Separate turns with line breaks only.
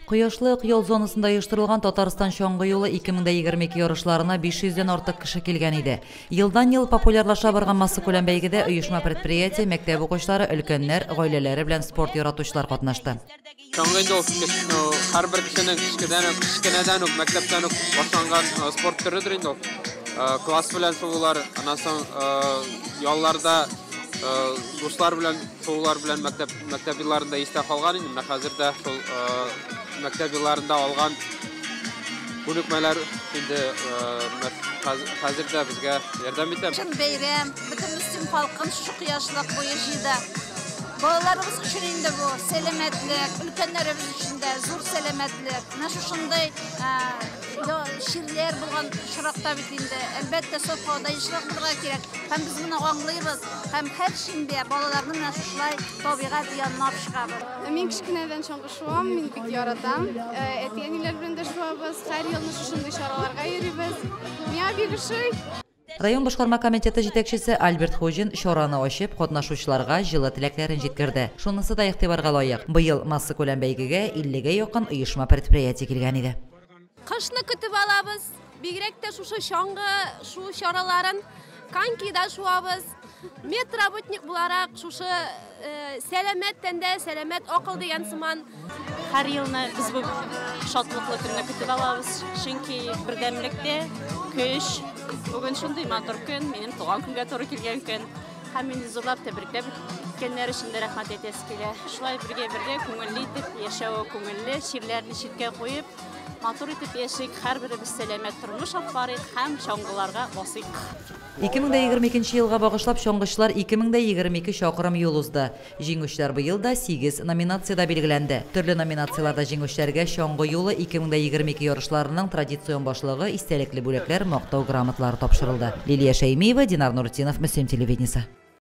Кояшлы Ык ял зонасында оештырылган Татарстан чаңгы юлы 2022 ярышларына 500 дән артык кеше килгән иде. Елдан-ел популярлаша барган массакүләм бәйгедә оешма-предприятие, мәктәп укучылары, өлкәннәр, гаиләләре белән спорт яратучылар катнашты.
Чаңгы инде ул һәрбер кешенең кечкенәдән үк, кечкенәдән үк, мәктәптән үк башланган спорт төредер инде ул. Класс белән шуулар, аннан соң ялларда дуслар белән шуулар белән мәктәп мәктәп елларында истә калган инде. Менә хәзер дә шул мәктәп елларында алган күнекмәләр инде хәзер дә безгә ярдәм итә.
Чын бәйрәм, бөтен Мөслим халкын шушы кояшлык буе җыйды. Балаларыбыз өчен инде бу сәламәтлек, өлкәннәребез өчен дә зур сәламәтлек. Менә шушындый чирләр булган очракта бит инде, әлбәттә, саф һавада ешрак булырга кирәк. Һәм без моны аңлыйбыз. Һәм һәр шимбә балаларны менә шушылай табигать янына алып чыгабыз.
Мин кечкенәдән чаңгы шуам, мин бик яратам. Әти-әниләр белән дә шуабыз, һәр елны шушындый чараларга йөрибез. Миңа бик ошый.
Район башкарма комитеты җитәкчесе Альберт Хуҗин чараны ачып, катнашучыларга җылы теләкләрен җиткерде. Шунысы да игътибарга лаек, быел массакүләм бәйгегә 50 гә якын оешма-предприятие килгән иде.
Кышны көтеп алабыз, бигрәк тә шушы чаңгы шуу чараларын, конькида шуабыз. Медработник буларак шушы сәламәт тәндә сәламәт акыл дигән сыман.
Һәр елны без бу шатлыклы көнне көтеп алабыз, чөнки бердәмлектә көч. Бүген шундый матур көн, минем туган көнгә туры килгән көн. Һәм мине зурлап тәбрикләп үткәннәр өчен дә рәхмәт әйтәсе килә. Шулай бергә-бергә күңелле итеп яшәве күңелле, чирләрне читкә куеп, матур итеп яшик, һәрберебез сәламәт тормыш алып барыйк һәм чаңгыларга басыйк.
2022 елга багышлап чаңгычылар 2022 чакрым юл узды. Җиңүчеләр быел да сигез номинациядә билгеләнде. Төрле номинацияләрдә җиңүчеләргә Чаңгы юлы 2022 ярышларының традицион башлыгы истәлекле бүләкләр, мактау грамоталары тапшырылды. Лилия Шәймиева, Динар Нуртдинов, Мөслим телевидениесе.